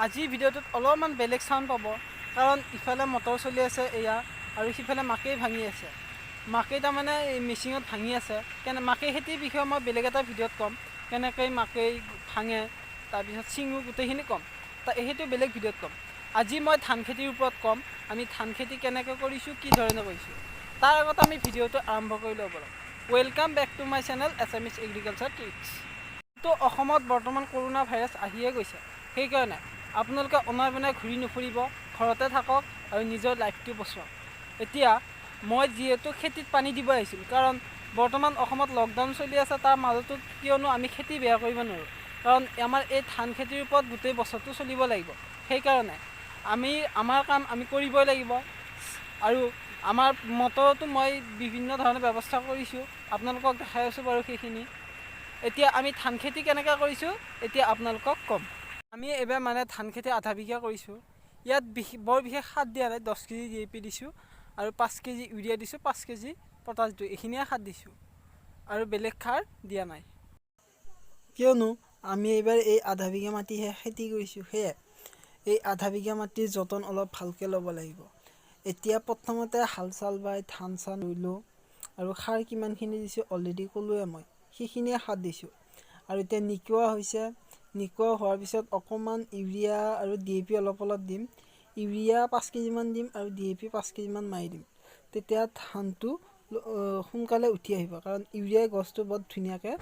আজিৰ ভিডিঅ'টোত অলপমান বেলেগ চাউণ্ড পাব, কাৰণ ইফালে মটৰ চলি আছে এয়া আৰু সিফালে মাকেই ভাঙি আছে। মাকেই তাৰমানে এই মেচিনত ভাঙি আছে। কেনে মাকেই খেতিৰ বিষয়ে মই বেলেগ এটা ভিডিঅ'ত ক'ম, কেনেকৈ মাকেই ভাঙে, তাৰপিছত চিঙো, গোটেইখিনি ক'ম। সেইটো বেলেগ ভিডিঅ'ত ক'ম। আজি মই ধান খেতিৰ ওপৰত ক'ম, আমি ধান খেতি কেনেকৈ কৰিছোঁ, কি ধৰণে কৰিছোঁ। তাৰ আগত আমি ভিডিঅ'টো আৰম্ভ কৰি লওঁ ব'লক। Welcome back to my channel Assamese Agriculture Tricks. তো অসমত বৰ্তমান কৰোণা ভাইৰাছ আহিয়ে গৈছে। সেইকাৰণে আপোনালোকে অনাই বনাই ঘূৰি নুফুৰিব, ঘৰতে থাকক আৰু নিজৰ লাইফটো বচাওক। এতিয়া মই যিহেতু খেতিত পানী দিব আহিছিলোঁ, কাৰণ বৰ্তমান অসমত লকডাউন চলি আছে, তাৰ মাজতো কিয়নো আমি খেতি বেয়া কৰিব নোৱাৰোঁ, কাৰণ আমাৰ এই ধান খেতিৰ ওপৰত গোটেই বছৰটো চলিব লাগিব। সেইকাৰণে আমি আমাৰ কাম আমি কৰিবই লাগিব। আৰু আমাৰ মটৰতো মই বিভিন্ন ধৰণে ব্যৱস্থা কৰিছোঁ, আপোনালোকক দেখাই আছোঁ বাৰু সেইখিনি। এতিয়া আমি ধান খেতি কেনেকৈ কৰিছোঁ, এতিয়া আপোনালোকক ক'ম। আমি এইবাৰ মানে ধান খেতি আধা বিঘা কৰিছোঁ। ইয়াত বৰ বিশেষ সাৰ দিয়া নাই। 10 কেজি ডিএপি দিছোঁ আৰু 5 কেজি ইউৰিয়া দিছোঁ, 5 কেজি পটাছ দিছোঁ। এইখিনিয়ে সাৰ দিছোঁ আৰু বেলেগ সাৰ দিয়া নাই। কিয়নো আমি এইবাৰ এই আধা বিঘা মাটিহে খেতি কৰিছোঁ, সেয়ে এই আধা বিঘা মাটিৰ যতন অলপ ভালকৈ ল'ব লাগিব। এতিয়া প্ৰথমতে হাল চাল বাই ধান চান ৰুলোঁ আৰু সাৰ কিমানখিনি দিছোঁ অলৰেডি ক'লোৱে মই, সেইখিনিয়ে সাৰ দিছোঁ। আৰু এতিয়া নিকোৱা হৈছে। নিকোৱা হোৱাৰ পিছত অকণমান ইউৰিয়া আৰু ডিএপি অলপ অলপ দিম। ইউৰিয়া 5 কেজিমান দিম আৰু ডিএপি 5 কেজিমান মাৰি দিম। তেতিয়া ধানটো সোনকালে উঠি আহিব, কাৰণ ইউৰিয়াই গছটো বৰ ধুনীয়াকৈ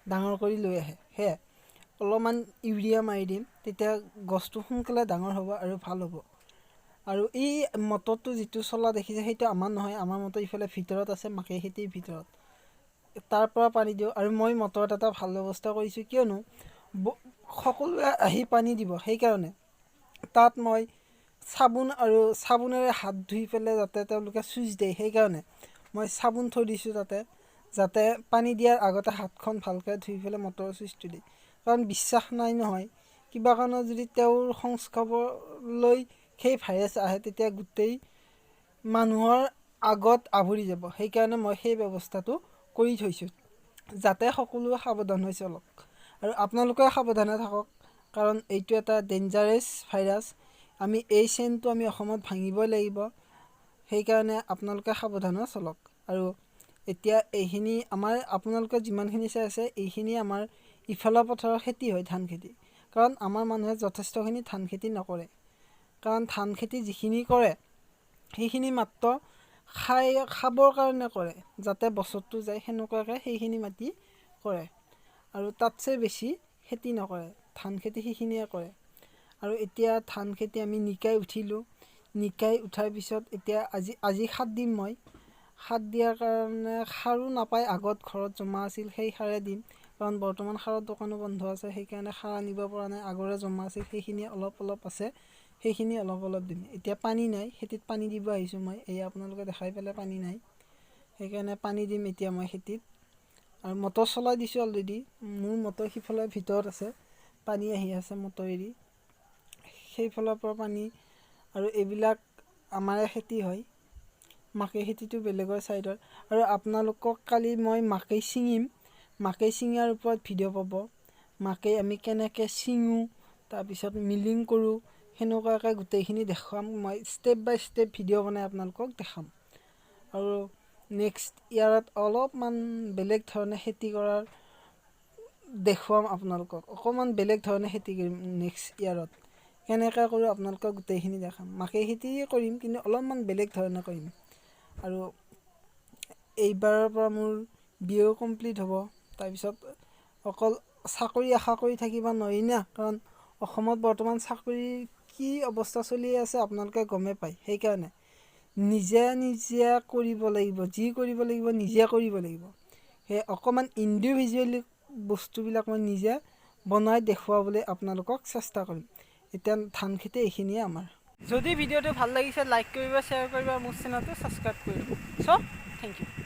ডাঙৰ কৰি লৈ আহে। সেয়াই অলপমান ইউৰিয়া মাৰি দিম, তেতিয়া গছটো সোনকালে ডাঙৰ হ'ব আৰু ভাল হ'ব। আৰু এই মটৰটো যিটো চলা দেখিছে, সেইটো আমাৰ নহয়। আমাৰ মটৰ ইফালে ভিতৰত আছে, মাকৈ খেতিৰ ভিতৰত। তাৰ পৰা পানী দিওঁ। আৰু মই মটৰত এটা ভাল ব্যৱস্থা কৰিছোঁ, কিয়নো সকলোৱে আহি পানী দিব, সেইকাৰণে তাত মই চাবোন আৰু চাবোনেৰে হাত ধুই পেলাই যাতে তেওঁলোকে চুইচ দিয়ে, সেইকাৰণে মই চাবোন থৈ দিছোঁ তাতে, যাতে পানী দিয়াৰ আগতে হাতখন ভালকৈ ধুই পেলাই মটৰৰ চুইচটো দিয়ে। কাৰণ বিশ্বাস নাই নহয়, কিবা কাৰণত যদি তেওঁৰ সংস্পৰ্শলৈ সেই ভাইৰাছ আহে, তেতিয়া গোটেই মানুহৰ আগত আৱৰি যাব। সেইকাৰণে মই সেই ব্যৱস্থাটো কৰি থৈছোঁ, যাতে সকলোৱে সাৱধান হৈ চলক। আৰু আপোনালোকেও সাৱধানে থাকক, কাৰণ এইটো এটা ডেঞ্জাৰাছ ভাইৰাছ। আমি এই চেইনটো আমি অসমত ভাঙিবই লাগিব। সেইকাৰণে আপোনালোকে সাৱধানে চলক। আৰু এতিয়া এইখিনি আমাৰ, আপোনালোকে যিমানখিনি চাই আছে, এইখিনি আমাৰ ইফালৰ পথাৰৰ খেতি হয়, ধান খেতি। কাৰণ আমাৰ মানুহে যথেষ্টখিনি ধান খেতি নকৰে, কাৰণ ধান খেতি যিখিনি কৰে সেইখিনি মাত্ৰ খাবৰ কাৰণে কৰে, যাতে বছৰটো যায় সেনেকুৱাকৈ সেইখিনি মাটি কৰে আৰু তাতছে বেছি খেতি নকৰে। ধান খেতি সেইখিনিয়ে কৰে। আৰু এতিয়া ধান খেতি আমি নিকাই উঠিলোঁ। নিকাই উঠাৰ পিছত এতিয়া আজি সাৰ দিম মই। সাৰ দিয়াৰ কাৰণে সাৰো নাপায়। আগত ঘৰত জমা আছিল, সেই সাৰে দিম, কাৰণ বৰ্তমান সাৰৰ দোকানো বন্ধ আছে, সেইকাৰণে সাৰ আনিব পৰা নাই। আগৰে জমা আছিল, সেইখিনি অলপ অলপ আছে, সেইখিনি অলপ অলপ দিম। এতিয়া পানী নাই, খেতিত পানী দিব আহিছোঁ মই। এই আপোনালোকে দেখাই পেলাই, পানী নাই, সেইকাৰণে পানী দিম এতিয়া মই খেতিত। আৰু মটৰ চলাই দিছোঁ অলৰেডি। মোৰ মটৰ সিফালে ভিতৰত আছে, পানী আহি আছে মটৰেদি, সেইফালৰ পৰা পানী। আৰু এইবিলাক আমাৰে খেতি হয়। মাকৈ খেতিটো বেলেগৰ ছাইডৰ। আৰু আপোনালোকক কালি মই মাকৈ ছিঙিম। মাকৈ ছিঙাৰ ওপৰত ভিডিঅ' পাব। মাকৈ আমি কেনেকৈ ছিঙো, তাৰপিছত মিলিং কৰোঁ, সেনেকুৱাকৈ গোটেইখিনি দেখুৱাম। মই ষ্টেপ বাই ষ্টেপ ভিডিঅ' বনাই আপোনালোকক দেখাম। আৰু নেক্সট ইয়াৰত অলপমান বেলেগ ধৰণে খেতি কৰাৰ দেখুৱাম আপোনালোকক। অকণমান বেলেগ ধৰণে খেতি কৰিম নেক্সট ইয়াৰত। কেনেকৈ কৰোঁ, আপোনালোকক গোটেইখিনি দেখাম। মাকৈ খেতিয়ে কৰিম, কিন্তু অলপমান বেলেগ ধৰণে কৰিম। আৰু এইবাৰৰ পৰা মোৰ বিএও কমপ্লিট হ'ব। তাৰপিছত অকল চাকৰি আশা কৰি থাকিব নোৱাৰি না, কাৰণ অসমত বৰ্তমান চাকৰিৰ কি অৱস্থা চলি আছে আপোনালোকে গমেই পায়। সেইকাৰণে নিজে নিজে কৰিব লাগিব, যি কৰিব লাগিব নিজে কৰিব লাগিব। সেই অকণমান ইণ্ডিভিজুৱেলি বস্তুবিলাক মই নিজে বনাই দেখুৱাবলৈ আপোনালোকক চেষ্টা কৰিম। এতিয়া ধান খেতি এইখিনিয়ে আমাৰ। যদি ভিডিঅ'টো ভাল লাগিছে, লাইক কৰিব, শ্বেয়াৰ কৰিব আৰু মোৰ চেনেলটো ছাবস্ক্ৰাইব কৰিব। চ' thank U.